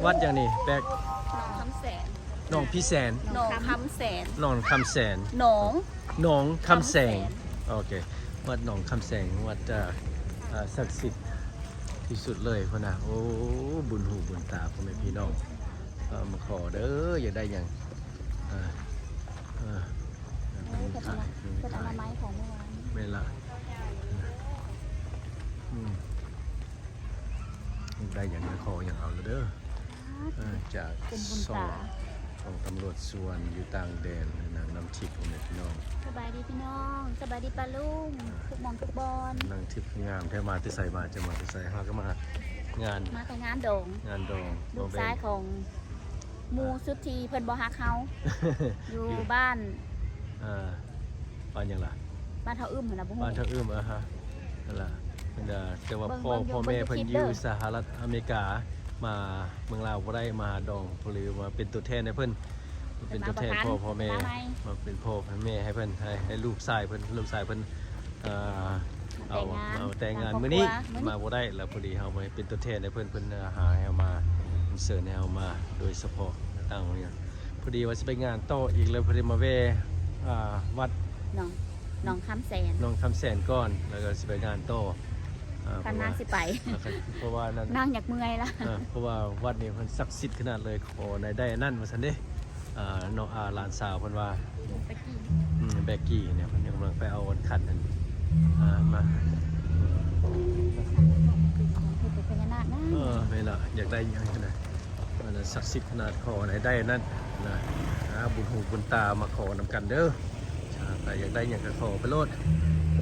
ວັດຫຍັງນີ້ແປກ? ໜອງຄຳແສນ ໜອງພິແສນ ໜອງຄຳແສນ ໜອງຄຳແສນ ໜອງ ໜອງຄຳແສນ ຄຳແສນ ໂອເຄ ວັດໜອງຄຳແສນ ວັດ ເອີ ເອີ ສັກສິດທີ່ສຸດເລີຍພຸ້ນນະ. ໂອ້ ບຸນຫູບຸນຕາພໍ່ແມ່ພີ່ນ້ອງ ເອີ ມາຂໍເດີ ຢາກໄດ້ຫຍັງ ເອີ ເອີ ເອີ ເພິ່ນຂາຍ ເພິ່ນຂາຍ ເພິ່ນອະນາໄມຂອງເມື່ອວານ ແມ່ນລະ ອືມ ຢາກໄດ້ຫຍັງກໍຂໍຫຍັງເອົາເດີ. ເອີ ຈາກ ເປັນບຸນຕາ ສອງ ຂອງຕຳຫຼວດສວນຢູ່ຕ່າງແດນ ນາງນ້ຳທິບ ພໍ່ແມ່ພີ່ນ້ອງ ສະບາຍດີພີ່ນ້ອງ ສະບາຍດີປ້າລຸງ ອ່າ ທຸກໝ່ອງທຸກບ່ອນ ນ້ຳທິບງາມແທ້ ມາແຕ່ໃສ ມາຈະມາແຕ່ໃສ? ເຮົາກໍມາງານ ມາແຕ່ງານດອງ ງານດອງ ລູກຊາຍຂອງໝູ່ ອ່າ ສຸດທີ່ເພິ່ນບໍ່ຮັກເຮົາ ຢູ່ ຢູ່ບ້ານ ອ່າ ບ້ານຫຍັງລະ? ບ້ານເທົ້າອຶ້ມຫັ້ນນະ ບໍ່ຮູ້ ບ້ານເທົ້າອຶ້ມ ອ່າຮະ ນັ້ນລະ ເພິ່ນ ແຕ່ວ່າ ເບິ່ງ ພໍ່ ເບິ່ງຢູ່ ພໍ່ແມ່ເພິ່ນຢູ່ ເບິ່ງຢູ່ຄລິບເດີ ສະຫະລັດອາເມລິກາ ມາເມືອງລາວບໍ່ໄດ້ ມາຫາດອງ ກໍເລີຍມາເປັນຕົວແທນໃຫ້ເພິ່ນ ມາເປັນຕົວແທນ ເພິ່ນມາບໍ່ທັນ ພໍ່ ພໍ່ແມ່ ເພິ່ນມາໄວ ມາເປັນພໍ່ເປັນແມ່ໃຫ້ເພິ່ນ ໃຫ້ ໃຫ້ລູກຊາຍເພິ່ນ ລູກຊາຍເພິ່ນ ເອີ ເອົາ ມາແຕ່ງງານ ມາແຕ່ງງານມື້ນີ້ ມາບໍ່ໄດ້ ແລ້ວພໍດີເຮົາມາເປັນຕົວແທນໃຫ້ເພິ່ນ ເພິ່ນຫາໃຫ້ເຮົາມາ ເຊີນໃຫ້ເຮົາມາໂດຍສະເພາະ ຕັ້ງ ພໍດີວ່າຊິໄປງານຕໍ່ອີກ ແລ້ວພໍດີມາແວ່ ອ່າ ວັດ ໜອງ ໜອງຄຳແສນ ໜອງຄຳແສນກ່ອນ ແລ້ວກໍຊິໄປງານຕໍ່ ອ່າ ຄັນນາງຊິໄປ ເພາະວ່າ ເພາະວ່ານັ້ນ ນາງຢາກເມື່ອຍລະ ເອີ ເພາະວ່າວັດນີ້ເພິ່ນສັກສິດຂະໜາດເລີຍ ຂໍໃນໄດ້ອັນນັ້ນວ່າຊັ້ນເດ້ ອ່າ ນ້ອງ ອ່າ ຫຼານສາວເພິ່ນວ່າ ເບກກີ້ ອືມ ເບກກີ້ເນຍ ເພິ່ນກຳລັງໄປເອົາອັນຂັນນັ້ນ ອ່າ ມາ ເຮັດເປັນພະຍານາກນະ ເອີ ແມ່ນລະ ຢາກໄດ້ຫຍັງຫັ້ນນະ ອັນນັ້ນສັກສິດຂະໜາດ ຂໍໃນໄດ້ອັນນັ້ນນະ ອ່າ ບຸນຫູບຸນຕາມາຂໍນຳກັນເດີ ອ່າ ໃຜຢາກໄດ້ຫຍັງກໍຂໍໄປໂລດ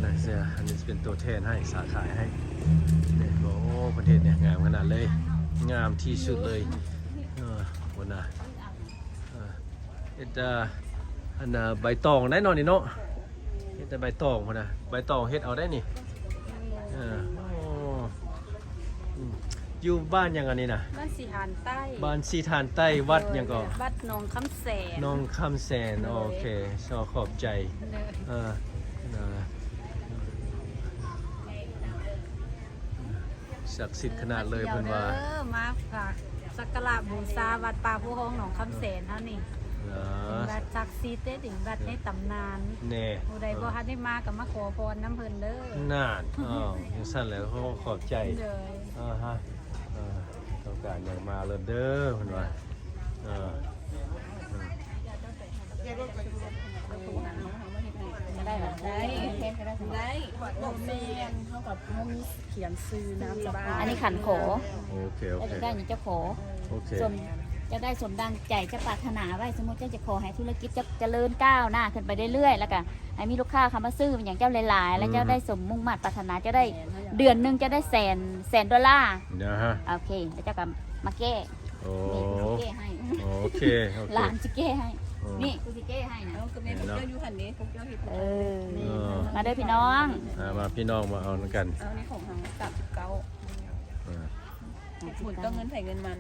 ນະ ອັນນີ້ຊິເປັນຕົວແທນໃຫ້ ສາຂາຍໃຫ້ ນີ້ ໂອ້ ເພິ່ນເຮັດນີ້ງາມຂະໜາດເລີຍ ງາມທີ່ສຸດເລີຍ ເອີ ພຸ້ນນະ ເອີ ເຮັດ ອ່າ ອັນ ອ່າ ໃບຕອງໄດ້ເນາະນີ້ເນາະ ເຮັດແຕ່ໃບຕອງພຸ້ນນະ ໃບຕອງເຮັດເອົາໄດ້ນີ້ ເອີ ໂອ້ ອືມ ຢູ່ບ້ານຫຍັງອັນນີ້ນະ? ບ້ານສີຖານໃຕ້ ບ້ານສີຖານໃຕ້ ວັດຫຍັງເກາະ? ວັດໜອງຄຳແສນ ໜອງຄຳແສນ ໂດຍ ໂອເຄ ຂໍຂອບໃຈ ໂດຍ ເອີ ເອີ ສັກສິດຂະໜາດເລີຍເພິ່ນວ່າ ມາເດີ ມາສັກກາລະບູຊາວັດປ່າພູຮອງໜອງຄຳແສນເຮົານີ້ ເອີ ເປັນວັດສັກສິດເດ້ ເປັນວັດໃນຕຳນານ ແນ່ ຜູ້ໃດບໍ່ທັນໄດ້ມາກໍມາຂໍພອນນຳເພິ່ນເດີ ນັ້ນ ເອີ ຈັ່ງຊັ້ນແຫຼະ ຂໍຂອບໃຈ ໂດຍ ອ່າຮະ ເອີ ຕ້ອງການຫຍັງມາໂລດເດີ ເພິ່ນວ່າ ເອີ ເອີ ໄດ້ບໍ່? ໄດ້ ໄດ້ ບໍ່ແມ່ນ ເຮົາກັບ ເຮົາມີຂຽນຊື່ນາມສະກຸນ ອັນນີ້ຂັນຂໍ ໂອເຄ ໂອເຄ ໄດ້ຫຍັງຈະຂໍ ໂອເຄ ສົມ ຈະໄດ້ສົມດັ່ງໃຈ ຈະປາດຖະໜາໄວ້ ສົມມຸດເຈົ້າຈະຂໍໃຫ້ທຸລະກິດເຈົ້າຈະເລີນກ້າວໜ້າຂຶ້ນໄປເລື້ອຍໆ ແລ້ວກະໃຫ້ມີລູກຄ້າເຂົ້າມາຊື້ຫຍັງເຈົ້າຫຼາຍໆ ແລ້ວເຈົ້າໄດ້ສົມມຸ່ງມາດປາດຖະໜາ ເຈົ້າໄດ້ ເດືອນໜຶ່ງເຈົ້າໄດ້ແສນ ແສນໂດລາ ນະຮະ ໂອເຄ ແລ້ວເຈົ້າກໍມາແກ້ ໂອ້ ນີ້ ກູຊິແກ້ໃຫ້ ໂອເຄ ໂອເຄ ຫຼານຊິແກ້ໃຫ້ ອືມ ນີ້ ກູຊິແກ້ໃຫ້ນະ ເອົາ ກໍແມ່ນ ເຫັນເນາະ ພວກເຈົ້າຢູ່ຫັ້ນເດ້ ພວກເຈົ້າເຮັດ ເອີ ເອີ ມາເດີພີ່ນ້ອງ ອ່າ ມາພີ່ນ້ອງມາເອົານຳກັນ ເອົາ ນີ້ຂອງເຮົາ ສາມສິບເກົ້າ ອ່າ ໝູນກໍເງິນໃຜເງິນມັນ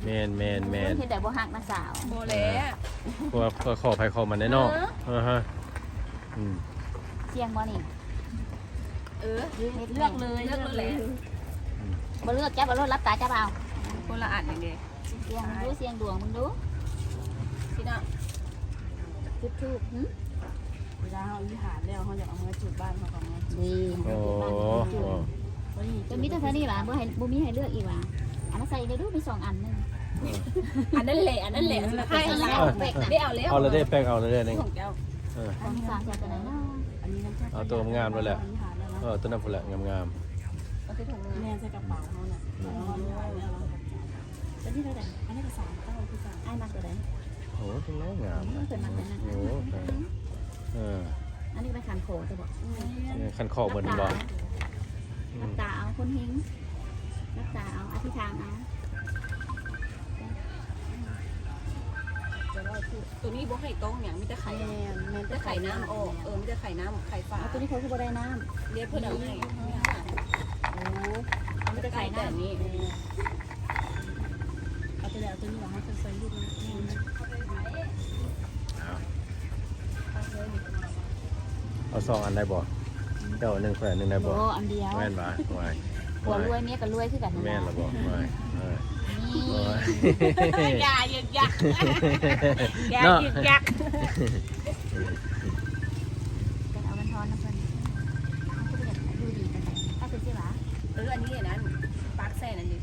ແມ່ນໆໆ ເຮັດໄດ້ບໍ່ຮັກນະສາວ ບໍ່ແຫຼະ ເອີ ເພາະວ່າຂໍໃຜຂໍມັນແດ່ເນາະ ເອີ ອ່າຮະ ອືມ ສ່ຽງບໍ່ນີ້? ເອີ ເລືອກເລີຍ ເລືອກເລີຍ ບໍ່ເລືອກ ຈັບເອົາໂລດ ຫຼັບຕາຈັບເອົາ ຄົນລະອັນນີ້ເດ້ ສ່ຽງເບິ່ງດູ ສ່ຽງດວງເບິ່ງດູ ຊິເນາະ ຈຸດທູບ ຫຶ ເວລາເຮົາອະທິຖານແລ້ວ ເຮົາຢາກເອົາມາຈຸດບ້ານ ເຮົາກໍເອົາມາຈຸດ ນີ້ ເອົາມາຈຸດບ້ານ ຈຸດ ໂອ້ ໂອ້ ໂຕນີ້ ເພິ່ນມີແຕ່ເທົ່ານີ້ຫວາ ບໍ່ໃຫ້ ບໍ່ມີໃຫ້ເລືອກອີກຫວາ ເອົາມາໃສ່ໄດ້ດູ ມີສອງອັນໜຶ່ງ ອັນນັ້ນແຫຼະ ອັນນັ້ນແຫຼະ ໃຫ້ເອົາແລ້ວ ໄດ້ເອົາແລ້ວ ເອົາລະເດ້ ແປ້ງເອົາລະເດ້ ນີ້ຂອງເຈົ້າ ເອີ ອັນນີ້ສາມ ເອົາໂຕງາມໂລດແຫຼະ ເອີ ໂຕນັ້ນພຸ້ນແຫຼະ ງາມໆ ເອົາໃສ່ຖົງ ແມ່ນ ໃສ່ກະເປົາເຮົານະ ອືມ ໂຕນີ້ເທົ່າໃດ? ອັນນີ້ກໍສາມເກົ້າຄືກັນ ອ້າຍມັກໂຕໃດ? ໂອ້ ໂຕນັ້ນງາມ ເອີ ເພິ່ນມັກແບບນັ້ນ ໂອ້ ເອີ ອັນນີ້ເປັນຂັນຂໍ ແມ່ນ ເອີ ຂັນຂໍເພິ່ນບໍ່? ຫຼັບຕາເອົາ ຄົນເຮັງ ຫຼັບຕາເອົາ ອະທິຖານເອົາ ໂຕນີ້ບໍ່ໃຫ້ຕ້ອງຫຍັງ ມີແຕ່ໄຂ ແມ່ນ ແມ່ນ ແຕ່ໄຂນ້ຳອອກ ເອີ ມີແຕ່ໄຂນ້ຳ ໄຂຝາ ເອົາ ໂຕນີ້ເຂົາຄືບໍ່ໄດ້ນ້ຳ ເດ ເພິ່ນເອົາໃຫ້ ໂອ້ ມີແຕ່ໄຂນ້ຳ ແຕ່ນີ້ ເອົາໂຕໃດ ເອົາໂຕນີ້ຫວາ ເຮົາໃສ່ລູກ ເອົາ ເອົາສອງອັນໄດ້ບໍ່? ເຈົ້າອັນໜຶ່ງ ຂ້ອຍອັນໜຶ່ງໄດ້ບໍ່? ບໍ່ ອັນດຽວ ແມ່ນຫວາ? ໂອ້ຍ ຜົວລວຍ ເມຍກໍລວຍຄືກັນ ແມ່ນລະບໍ່? ໂອ້ຍ ນີ້ ໂອ້ຍ ຢ່າຍຶກຍັກ ຢ່າ ເນາະ ຍຶກຍັກ ໄປເອົາມັນທອນນຳເພິ່ນ ເຮົາກໍບໍ່ຢາກດູດີປານໃດ ເອົາເປັນຊິຫວາ ເອີ ອັນນີ້ອັນນັ້ນ ປາກແຊ່ນັ້ນນີ້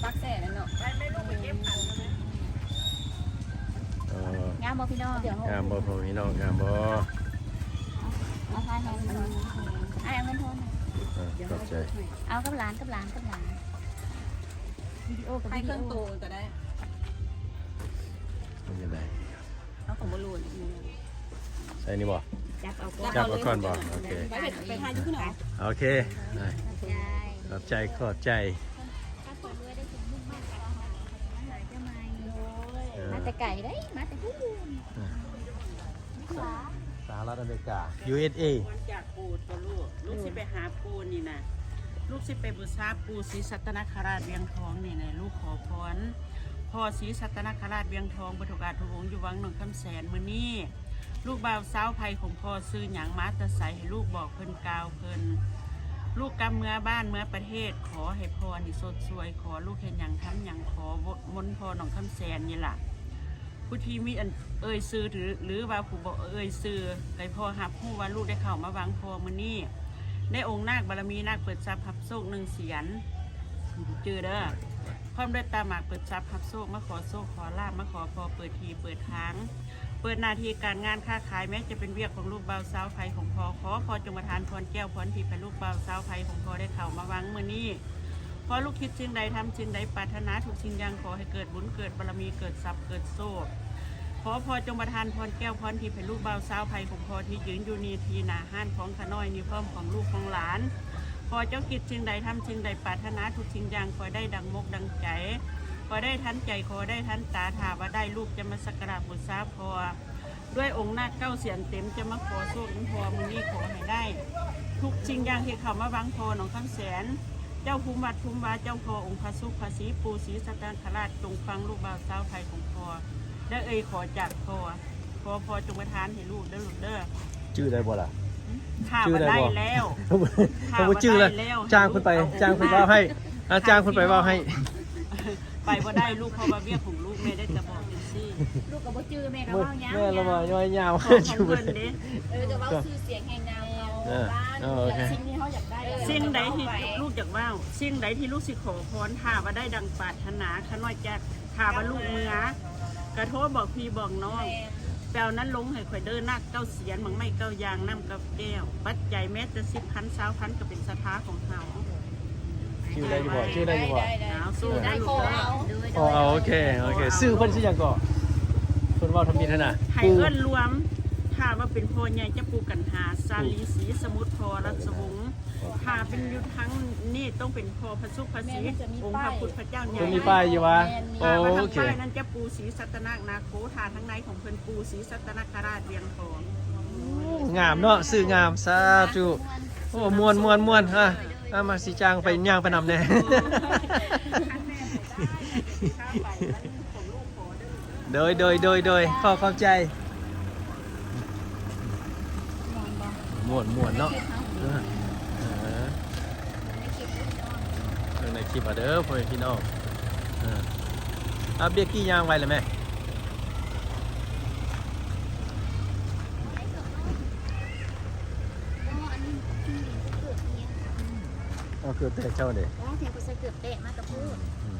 ປາກແຊ່ນັ້ນເນາະ ໄປແມ່ລູກໄປເກັບຜັກ ເອີ ງາມບໍ່ພີ່ນ້ອງ ງາມບໍ່ພໍ່ແມ່ພີ່ນ້ອງ ງາມບໍ່ ເອົາ ເອົາພາຍໃຫ້ມັນ ອ້າຍເອົາເງິນທອນ ເອີ ຂອບໃຈ ເອົາກັບຫຼານ ກັບຫຼານ ກັບຫຼານ ວິດີໂອກັບວິດີໂອ ໃຫ້ເຄື່ອງໂຕກໍໄດ້ ເປັນຈັ່ງໃດ ເອົາຂອງບໍ່ຫຼູນ ໃສ່ນີ້ບໍ່ ຈັບເອົາກ່ອນ ຈັບເອົາກ່ອນບໍ່ ໂອເຄ ໄປເຮັດ ໄປຖ່າຍຢູ່ພຸ້ນເນາະ ໂອເຄ ໄດ້ ຂອບໃຈ ຂອບໃຈ ເອີ ມາແຕ່ໄກເດ້ ມາແຕ່ພຸ້ນ ເອີ ສະຫະລັດອາເມລິກາ ຢູເອສເອ ພອນຈາກປູ່ຕົວະລູກ ລູກຊິໄປຫາປູ່ນີ້ນະ ລູກຊິໄປບູຊາປູ່ສີສັດຕະນະຄະລາດວຽງທອງນີ້ນະ ລູກຂໍພອນ ພໍ່ສີສັດຕະນະຄະລາດວຽງທອງ ເບິດທຸກອາດທຸກອົງ ຢູ່ວັງໜອງຄຳແສນ ມື້ນີ້ ລູກບ່າວສາວໃຜຂອງພໍ່ຊື່ຫຍັງ ມາແຕ່ໃສ ໃຫ້ລູກບອກເພິ່ນ ກ່າວເພິ່ນ ລູກກັບເມືອບ້ານເມືອປະເທດ ຂໍໃຫ້ພໍ່ນີ້ຊົດຊ່ວຍ ຂໍລູກເຮັດຫຍັງທຳຫຍັງ ຂໍມົນພໍ່ໜອງຄຳແສນນີ້ລະ ຜູ້ທີ່ມີອັນເອີ່ຍຊື່ ຫຼື ຫຼືວ່າຜູ້ບໍ່ເອີ່ຍຊື່ ໃຫ້ພໍ່ຮັບຮູ້ວ່າລູກໄດ້ເຂົ້າມາວັງພໍ່ມື້ນີ້ ໄດ້ອົງນາກບາລະມີນາກເປີດຊັບຮັບໂຊກໜຶ່ງສຽນ ຈື່ເດີ ພ້ອມດ້ວຍຕາໝາກເປີດຊັບຮັບໂຊກ ມາຂໍໂຊກຂໍລາບ ມາຂໍພໍ່ເປີດທີ່ເປີດທາງ ເປີດໜ້າທີ່ການງານຄ້າຂາຍ ແມ້ຈະເປັນວຽກຂອງລູກບ່າວສາວໃຜຂອງພໍ່ ຂໍພໍ່ຈົ່ງປະທານພອນແກ້ວພອນທິບໃຫ້ລູກບ່າວສາວໃຜຂອງພໍ່ໄດ້ເຂົ້າມາວັງມື້ນີ້ ຂໍລູກຄິດສິ່ງໃດທຳສິ່ງໃດ ປາດຖະໜາທຸກສິ່ງຢ່າງ ຂໍໃຫ້ເກີດບຸນເກີດບາລະມີ ເກີດຊັບເກີດໂຊກ ຂໍພໍ່ຈົ່ງປະທານພອນແກ້ວພອນທິບໃຫ້ລູກບ່າວສາວໃຜຂອງພໍ່ທີ່ຢືນຢູ່ນີ້ ທີ່ໜ້າຮ້ານຂອງຂ້ານ້ອຍນີ້ ພ້ອມຂອງລູກຂອງຫຼານ ຂໍເຈົ້າຄິດສິ່ງໃດທຳສິ່ງໃດ ປາດຖະໜາທຸກສິ່ງຢ່າງ ຂໍໃຫ້ໄດ້ດັ່ງມົກດັ່ງໃຈ ຂໍໃຫ້ໄດ້ທັນໃຈ ຂໍໃຫ້ໄດ້ທັນຕາ ຖ້າວ່າໄດ້ ລູກຈະມາສັກກາລະບູຊາພໍ່ ດ້ວຍອົງນາກເກົ້າສຽນເຕັມ ຈະມາຂໍໂຊກນຳພໍ່ມື້ນີ້ ຂໍໃຫ້ໄດ້ ທຸກສິ່ງຢ່າງທີ່ເຂົ້າມາວັງພໍ່ໜອງຄຳແສນ ເຈົ້າພູມວັດພູມວາ ເຈົ້າພໍ່ອົງພະສຸກພະສີ ປູ່ສີສັດຕະນະຄະລາດ ຈົ່ງຟັງລູກບ່າວສາວໃຜຂອງພໍ່ ໄດ້ເອີ່ຍຂໍຈາກພໍ່ ຂໍພໍ່ຈົ່ງປະທານໃຫ້ລູກເດີລູກເດີ ຈື່ໄດ້ບໍ່ລະ? ຖ້າວ່າໄດ້ແລ້ວ ຖ້າວ່າໄດ້ແລ້ວ ຈ້າງເພິ່ນໄປ ຈ້າງເພິ່ນເວົ້າໃຫ້ ອາ ຈ້າງເພິ່ນໄປເວົ້າໃຫ້ ໄປບໍ່ໄດ້ລູກ ເພາະວ່າວຽກຂອງລູກ ແມ່ໄດ້ແຕ່ບອກຈັ່ງຊີ້ ລູກກໍບໍ່ຈື່ ແມ່ກໍເວົ້າຍາວໆ ແມ່ລະວ່າຍ້ອຍຍາວ ຂອງເພິ່ນເດ້ ເອີ ກໍເວົ້າຊື່ສຽງໃຫ້ນາງເຮົາ ເອີ ບ້ານ ເອີ ໂອເຄ ສິ່ງທີ່ເຮົາຢາກໄດ້ ເອີ ສິ່ງໃດທີ່ລູກຢາກເວົ້າ ສິ່ງໃດທີ່ລູກຊິຂໍພອນ ຖ້າວ່າໄດ້ດັ່ງປາດຖະໜາ ຂ້ານ້ອຍຈະ ຖ້າວ່າລູກເມືອ ກະໂທບອກພີ່ບອກນ້ອງ ແມ່ນ ໄປເອົານັ້ນລົງໃຫ້ຂ້ອຍເດີ ນາກເກົ້າສຽນ ໝາກໄມ້ເກົ້າຢ່າງ ນ້ຳເກົ້າແກ້ວ ປັດໄຈແມ້ແຕ່ສິບພັນ ຊາວພັນ ກໍເປັນສັດທາຂອງເຮົາ ຈື່ໄດ້ຢູ່ບໍ່? ຈື່ໄດ້ຢູ່ບໍ່? ໄດ້ ໄດ້ ເອົາ ສູ້ໄດ້ ເດີ ໂອ້ ໂອເຄ ໂອເຄ ຊື່ເພິ່ນຊື່ຫຍັງເກາະ? ເພິ່ນເວົ້າທຳອິດຫັ້ນນະ ໃຫ້ເອີ້ນລວມ ຖ້າວ່າເປັນພໍ່ໃຫຍ່ຈະປູ່ກັນຫາ ສາລີສີສະໝຸດ ພໍ່ລາຊະວົງ ຖ້າເປັນຢູ່ທາງນີ້ຕ້ອງເປັນພໍ່ພະສຸກພະສີ ອົງພະພຸດພະເຈົ້າໃຫຍ່ ເພິ່ນມີປ້າຍຢູ່ຫວາ? ແມ່ນ ໂອເຄ ຖ້າວ່າທາງປ້າຍນັ້ນຈະປູ່ສີສັດຕະນາກນາໂຄ ຖ້າທາງໃນຂອງເພິ່ນປູ່ສີສັດຕະນາຄະລາດວຽງທອງ ໂອ້ ງາມເນາະ ຊື່ງາມ ສາທຸ ໂອ້ ມ່ວນໆໆ ອ່າ ອ່າ ມາຊິຈ້າງໄປ ຍ່າງໄປນຳແດ່ ໂດຍ ໂດຍ ໂດຍ ໂດຍ ຂໍຂອບໃຈ ມ່ວນ ມ່ວນເນາະ ເອີ ເອີ ເບິ່ງໃນຄລິບເອົາເດີ ພໍ່ແມ່ພີ່ນ້ອງ ເອີ ອາ ເບກກີ້ຍ່າງໄວແລ້ວແມ່ ເອົາເກີບແຕະເຈົ້າເດ້ ອໍ ແຖວກໍໃສ່ເກີບແຕະມາກະໂພດ ອືມ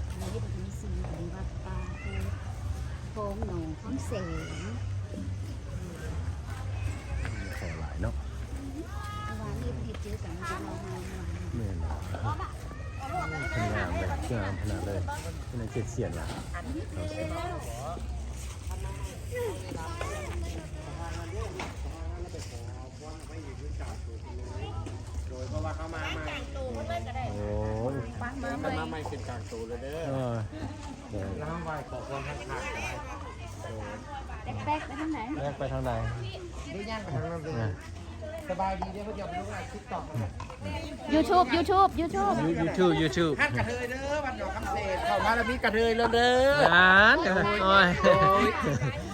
ອັນນີ້ເປັນສີ ອັນນີ້ວັດປ່າໂພ ຂອງໜອງຄຳແສນ ຂໍຫຼາຍເນາະ ເພາະວ່ານີ້ເພິ່ນເຮັດຈື່ກັນ ເພິ່ນເອົາມາ ແມ່ນ ເພິ່ນງາມເດ້ ງາມຂະໜາດເລີຍ ເພິ່ນເຮັດສຽນວ່າ ໂດຍ ເພາະວ່າເຂົາມາໃໝ່ ໂອ້ຍ ມາໃໝ່ ເປັນກາງໂຕເລີຍເດີ ເອີ ແລ້ວເຮົາໄຫວ້ຂໍພອນທາງຂ້າງກໍໄດ້ ແປກໆ ໄປທາງໃດ? ແປກໄປທາງໃດ? ເດີ ຍ່າງໄປທາງນັ້ນເລີຍ ສະບາຍດີເດີ ເພິ່ນຢາກໄປລົງໄລຟ໌ TikTok ຢູທູບ ຢູທູບ ຢູທູບ ຢູທູບ ຢູທູບ ຮ້ານກະເທີຍເດີ ວັດໜອງຄຳເສນ ເຂົ້າມາແລ້ວມີກະເທີຍເລີຍເດີ ນັ້ນ ໂອ້ຍ ໂອ້ຍ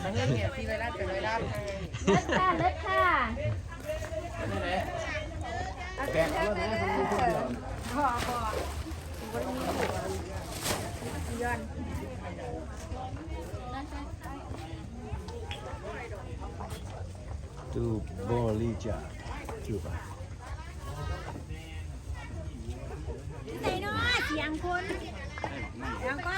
ກະເທີຍເຫຍສີ່ຮ້ອຍລ້ານ ແປດຮ້ອຍລ້ານ ເລີດຄ່ະ ເລີດຄ່ະ ແບກເອົາເລີຍນະ ບໍ່ ບໍ່ ບໍ່ໄດ້ມີ ຕູ້ບໍລິຈາກ ຈູບາ ໃສ່ເນາະ ສຽງຄົນ ແລ້ວກໍ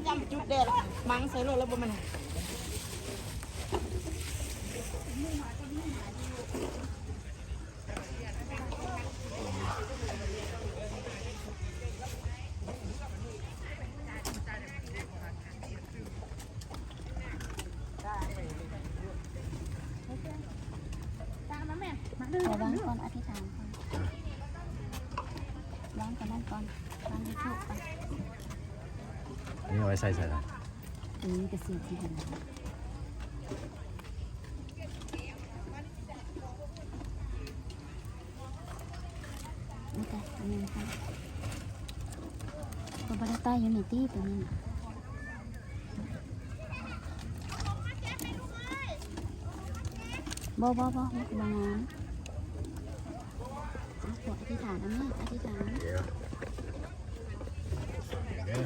ຈ້ຳຈຸດແດ່ ມັງໃສ່ໂລດແລ້ວບໍ່ແມ່ນ. ເອົາວາງກ່ອນ ອະທິຖານກ່ອນ ວາງຕົວນັ້ນກ່ອນ ວາງຢູທູບກ່ອນ. ອັນນີ້ເອົາໄວ້ໃສ່ໃສລະ? ອັນນີ້ກະເສືອທີ່ເຫັນ ໂອເຄ ອັນນີ້ນະຄະ ກໍບໍ່ໄດ້ໃຕ້ຢູ່ນີ້ຕິ ຕົວນີ້ນະ ບໍ່ ບໍ່ ບໍ່ ມັນບໍ່ງາມ. ອ່ະ ອະທິຖານ ອັນນີ້ ອະທິຖານ ດຽວ ເດີ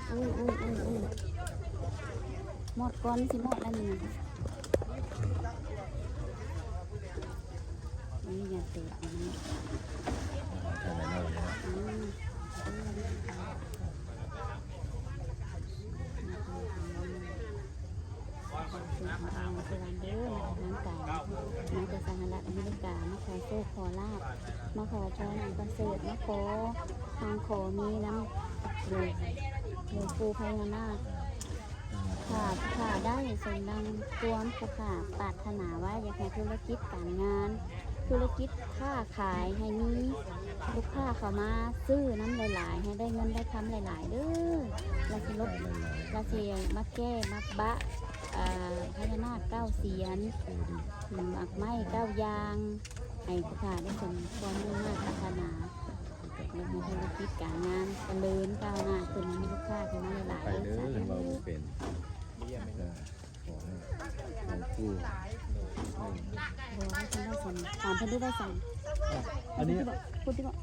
ໂອ້ຍ ໂອ້ຍ ໂອ້ຍ ໂອ້ຍ ໝົດກ່ອນ ຊິໝົດແລ້ວນີ້ນະ ນີ້ຢ່າແຕກນະ ອືມ. ເດີ ມາແຕ່ທາງການ ມາແຕ່ສະຫະລັດອາເມລິກາ ມາຂໍໂຊກຂໍລາບ ມາຂໍພອນອັນປະເສີດ ມາຂໍ ທາງຂໍມີນຳ ຫຼວງ ຫຼວງປູ່ພະຍານາກ ຖ້າ ຖ້າໄດ້ສົມດັ່ງຄວາມຜູ້ຂ້າປາດຖະໜາໄວ້ ຢາກໃຫ້ທຸລະກິດການງານ ທຸລະກິດຄ້າຂາຍ ໃຫ້ມີລູກຄ້າເຂົ້າມາຊື້ນຳຫຼາຍໆ ໃຫ້ໄດ້ເງິນໄດ້ຄຳຫຼາຍໆ ເດີ ລະຊິລົບ ລະຊິມາແກ້ມາບະ ເອີ ພະຍານາກເກົ້າສຽນ ໝາກໄມ້ເກົ້າຢ່າງ ໃຫ້ຂ້າໄດ້ສົມຄວາມມຸ່ງມາດປາດຖະໜາ ແລະ ໃຫ້ທຸລະກິດການງານຈະເລີນກ້າວໜ້າຂຶ້ນ ໃຫ້ມີລູກຄ້າເຂົ້າມາຫຼາຍໆ ເດີ ສາທຸ. ເວົ້າບໍ່ເປັນ ຂໍໃຫ້ ອັນນີ້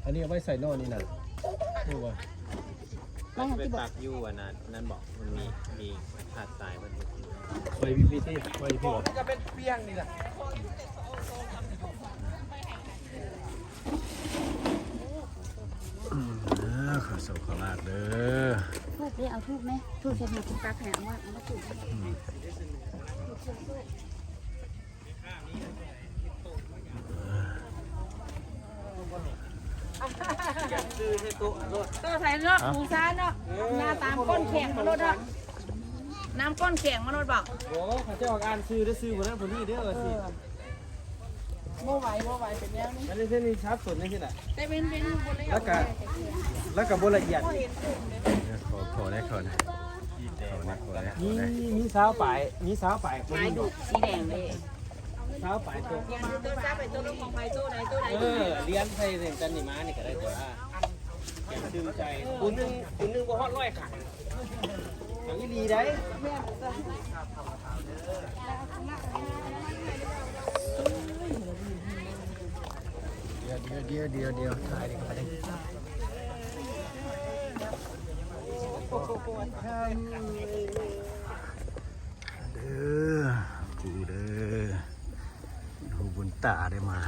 ອັນນີ້ເອົາໄວ້ໃສ່ນອກນີ້ນະ ຮູ້ບໍ່? ໄວ້ໃຫ້ ໄປ ທີ່ ປັກຢູ່ອັນນັ້ນ ນັ້ນບໍ ມັນມີ ມີຖາດຊາຍເພິ່ນ ໄວ້ພີ້ ໄວ້ພີ້ ມັນກະເປັນປ່ຽງນີ້ລະ. ອືມ ເອີ ຂໍໂຊກຂໍລາບເດີ ທູບເດ້ ເອົາທູບແມ ທູບໃສ່ ໃຫ້ຄຸນຕັກໃຫ້ ເອົາມາ ເອົາມາຈູດ ອືມ. ຊື້ໃຫ້ໂຕະໂລດ ໂຕະໃສ່ເນາະ ບູຊາເນາະ ເອີ ນຳກ້ອນແຂງມາໂລດເນາະ ນຳກ້ອນແຂງມາໂລດບໍ? ໂອ້ ເຂົາເຈົ້າອ່ານຊື່ເດີ ຊື່ຜູ້ນັ້ນຜູ້ນີ້ເດີ ວ່າຊິ ເອີ ບໍ່ໄຫວ ບໍ່ໄຫວ ເປັນແນວນີ້ ອັນນີ້ຄືສັບສົນຈັ່ງຊີ້ລະ ແຕ່ເປັນ ເປັນຢູ່ບໍ່ລະອຽດ ແລ້ວກະ ແລ້ວກະບໍ່ລະອຽດອີກ ຂໍ ຂໍແດ່ ຂໍແດ່ ມີ ມີຊາວປາຍ ມີຊາວປາຍຄົນ ໄມ້ດຸກສີແດງເດ້ ຊາວປາຍໂຕ ໂທລະສັບໄປໂຕຂອງໃຜ ໂຕໃດ ໂຕໃດ ເອີ ລຽນໃສ່ກັນນີ້ມານີ້ກະໄດ້ຕົວະ ແກງຕື່ມໃສ່ ຜູ້ໜຶ່ງ ຜູ້ໜຶ່ງບໍ່ຮອດຮ້ອຍຄັນ ເອົາອີ່ຫຼີໃດ ດຽວ ດຽວ ດຽວ ດຽວ ຖ່າຍດີກວ່າເດ້ ເດີ ກູເດີ ຫູບຸນຕາໄດ້ມາ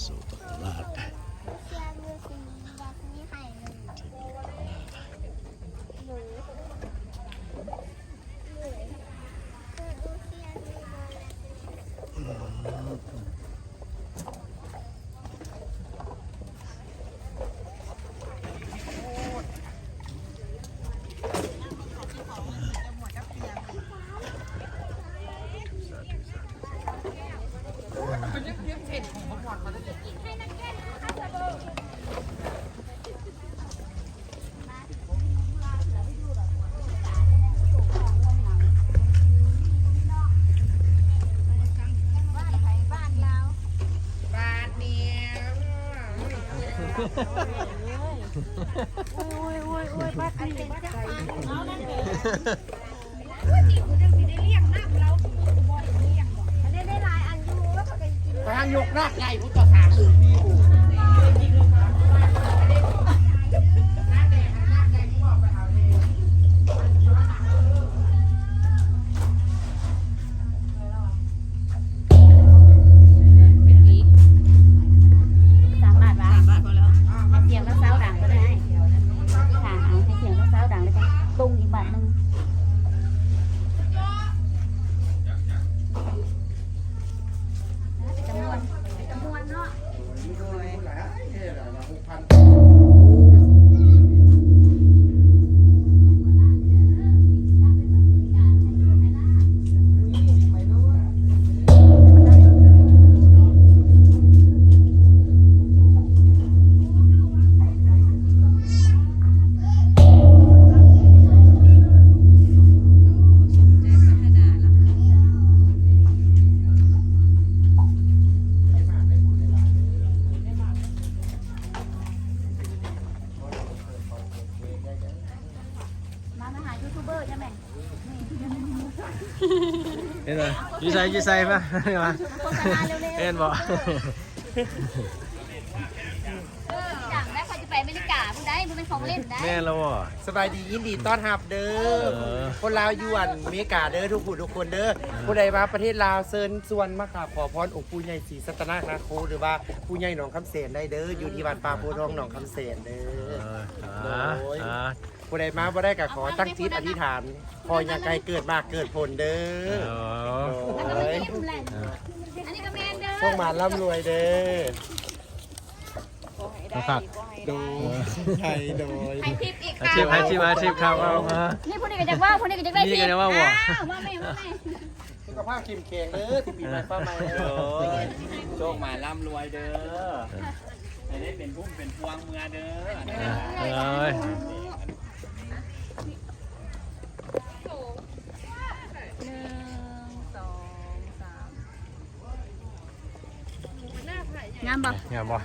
ໂຊກຂອງລາບ ທີ່ມີຕາໜ້າ ສາທຸ ໂອ້ຍ ໂອ້ຍ ໂອ້ຍ ໂອ້ຍ ບັດນີ້ ໄປຫາຍົກນາກໃຫຍ່ພຸ້ນ ເຈົ້າສາມ ສາມບາດຫວາ? ສາມບາດພໍແລ້ວ. ໃຫ້ສຽງເຊົາດັງກໍໄດ້. ອະທິຖານເອົາໃຫ້ສຽງເຊົາດັງ ແລ້ວຈັ່ງຕົງອີກບາດໜຶ່ງ. ເປັນຕາມ່ວນ ເປັນຕາມ່ວນເນາະ. ມາ ມາຫາຢູທູບເບີໃຊ່ໄໝ? ເຫັນບໍ່? ຢູ່ໃສ ຢູ່ໃສ ມາ ມາ ໂຄສະນາເລັວໆ ເຫັນບໍ່? ເອີ ດັງໄດ້ ຂ້ອຍຊິໄປອາເມລິກາພຸ້ນໃດ໋ ບໍ່ແມ່ນຂອງເລ່ນໃດ໋. ແມ່ນແລ້ວບໍ່? ສະບາຍດີ ຍິນດີຕ້ອນຮັບເດີ ເອີ ຄົນລາວຢູ່ອາເມລິກາເດີ ທຸກຜູ້ທຸກຄົນເດີ. ເອີ ຜູ້ໃດມາປະເທດລາວ ເຊີນຊວນມາຂາ ຂໍພອນອົງປູ່ໃຫຍ່ສີສັດຕະນາຄາໂຄ ຫຼືວ່າປູ່ໃຫຍ່ໜອງຄຳແສນໄດ້ເດີ ຢູ່ທີ່ວັດປ່າໂພທອງໜອງຄຳແສນເດີ. ເອີ ໂດຍ ອ່າ ຜູ້ໃດມາບໍ່ໄດ້ກໍຂໍຕັ້ງຈິດອະທິຖານ ຂໍຫຍັງໃຫ້ເກີດໝາກເກີດຜົນເດີ. ໂດຍ ອັນນີ້ກໍແມ່ນເດີ ໂຊກໝານລ່ຳລວຍເດີ. ໂດຍ ໃຫ້ ໂດຍ ໃຫ້ທິບອີກ ໃຫ້ທິບ ໃຫ້ທິບ ໃຫ້ທິບຄັບ ເອົາມາ. ນີ້ຜູ້ນີ້ກໍຢາກເວົ້າ ຜູ້ນີ້ກໍຢາກໄດ້ທິບ ນີ້ກໍຢາກເວົ້າບໍ່? ອ້າວ ມາແມ່ ມາແມ່. ສຸຂະພາບເຂັ້ມແຂງເດີ ຖືກປີໃໝ່ຟ້າໃໝ່ເດີ. ໂອ້ຍ ໂຊກໝານລ່ຳລວຍເດີ ໃຫ້ໄດ້ເປັນພຸ້ມເປັນພວງເມືອເດີ. ເອີຍ ໜຶ່ງ ສອງ ສາມ ງາມບໍ່? ງາມບໍ່?